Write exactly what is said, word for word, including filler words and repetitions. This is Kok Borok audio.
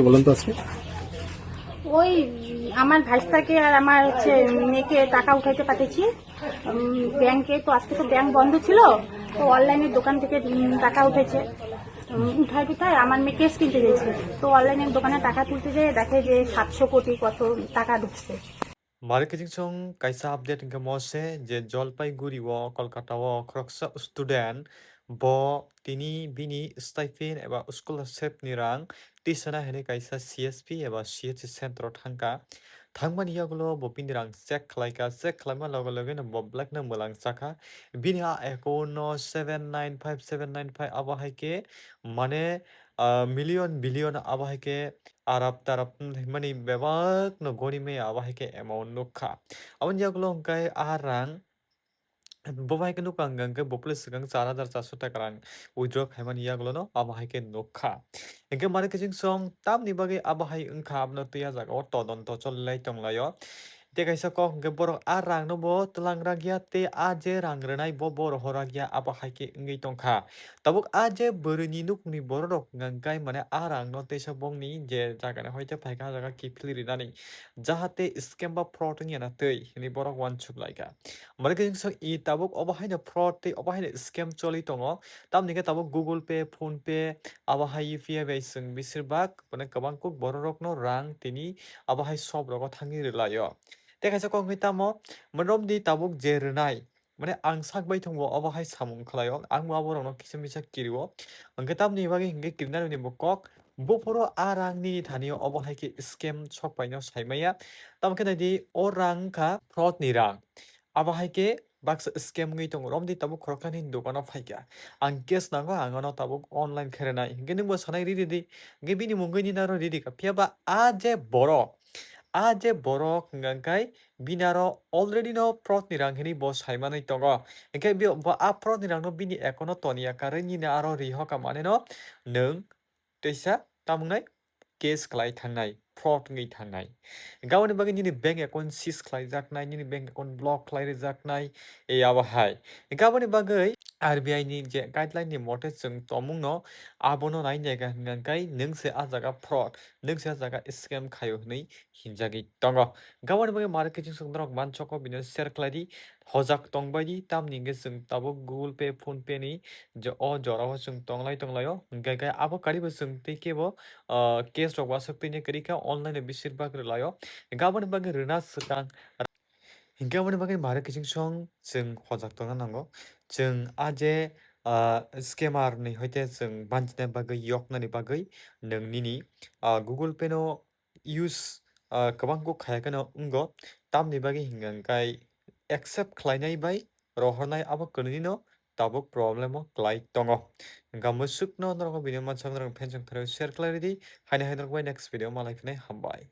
বলুন তো আজকে। ওই আমার ভাইস্তাকে আর আমার হচ্ছে মেয়েকে টাকা উঠাইতে পাঠিয়েছি। উম, ব্যাংকে তো আজকে তো ব্যাংক বন্ধ ছিল, তো অনলাইনে দোকান থেকে উম, টাকা উঠেছে। উম, উঠাই টুঠাই আমার মেয়ে কেস কিনতে গেছে, তো অনলাইনের দোকানে টাকা তুলতে যেয়ে দেখে যে সাতশো কোটি কত টাকা ঢুকছে। Mari kiching song kaisa update hingke mose je Jalpaiguri o Kolkata o khoroksa student bo tini bini stipend eba scholarship ni rang tisana hinwi kaisa C S P eba C H C center o thangkha. Thangmani yagulo bo bini rang check khlaikha, check khlaima loge loge no bo black no mwlang chakha. Bini a account no seven nine five seven nine five abo hai khe mane, ah, million billion abo hai khe Arab tarab hwnmani bebak no goni maya abo hai khe amount nukha. Aboni yagulo hwnkhe a rang bo bai khe nukha hwnkhe bo pule swkang char hajar charso taka rang withdraw khaimani yagulo no abo hai khe nukha. Hwnkhe mari kiching song tamni bagwi abo hai wngkha abono twi a jaga o todonto cholilai tonglaio. Tei kaisa kok hwnkhe borok a rang no bo twlang rakya tei a je rang rwnai bo bo rohor rakya abo hai khe wngwi tongkha. Tabuk a je bwrwini nukni borok rok hwnkha hwnkhe mane a rang no teisa bongni je jaga ni hoite phaikha a jaga kiphilwi rinani jahate scam ba fraud wngya na twi hinwi borok uansuk laikha. Mane khe wngsa i tabuk obo haino fraud tei obo haino scam choli tongo. Tamni khe tabuk Google Pay, PhonePe, abo hai U P I bai chwng besirbak mane kwbang kuk borok rokno rang tini abo hai shop rogo thangwi rwlaio. Tei kaisa kok hwnkhe tamo, mane romdi tabuk je rwnai, mane ang sak bai thangbo obo hai samung khlaio, ang bo aborokno kisa misa kirio. Hwnkhe tamni bagwi hwnkhe kirinani bo kok, buphuru a rang nini thani obo hai khe scam sok paino saimaya. Tamo khe naidi o rang wngkha fraud ni rang. Abo hai khe baksa scam wngwi tongo. Romdi tabuk khoroksani dogano phaikha. Ang cash nango, ang ano tabuk online khe rwnai. Hwnkhe nwngbo sanai riri di. Hwnkhe bini mungwi nini aro riri kha. Phiya ba a je borok, a je borok hwnkha khe bini aro already no fraud ni rang hinwi bo saimanwi tongo. Hwnkhe bi-, bo a fraud ni rangno bini account o toniya karwi nini aro rihokha maneno nwng teisa tamwngnai case khlai thangnai, fraud wngwi thangnai. Hwnkhe aboni bagwi nini bank account seize khlaijaknai, nini bank account block khlai rijaknai, e abo hai. Hwnkhe aboni bagwi R B I ni je guideline ni mote chwng tongmungno abono nai naiga hwnkha khe nwng se a jaga fraud, nwng se a jaga scam khaio hwnwi hinjagwi tongo. Hwnkhe aboni bagwi mari kiching song norok manchoko bini share khlai di. Hojak tongbai di, tamni hwnkhe chwng tabuk Google Pay, PhonePe ni je o jora o chwng tonglai tonglaio. Hwnkhe khe abo karibo chwng tei kebo, ah, cash rok wasuk twi khe online o beshirbak rwlaio. Hwnkhe aboni bagwi rwna swkang. Hwnkhe aboni bagwi mari kiching song chwng hojak tongna nango. Chwng a je, ah, scammer ni hoite chwng banchina bagwi yoknani bagwi nwng nini, ah, Google Pay no use, ah, kwbang kuk khaya kheno wngo, tamni bagwi hwnkha khe accept khlainai bai rohornai abo kwnwino tabuk problem o kwlai tongo. Hwnkha mwswkno norok video mansak norok fansok tharo share khlai ridi, haino hai norok bai next video malai phinai hambai.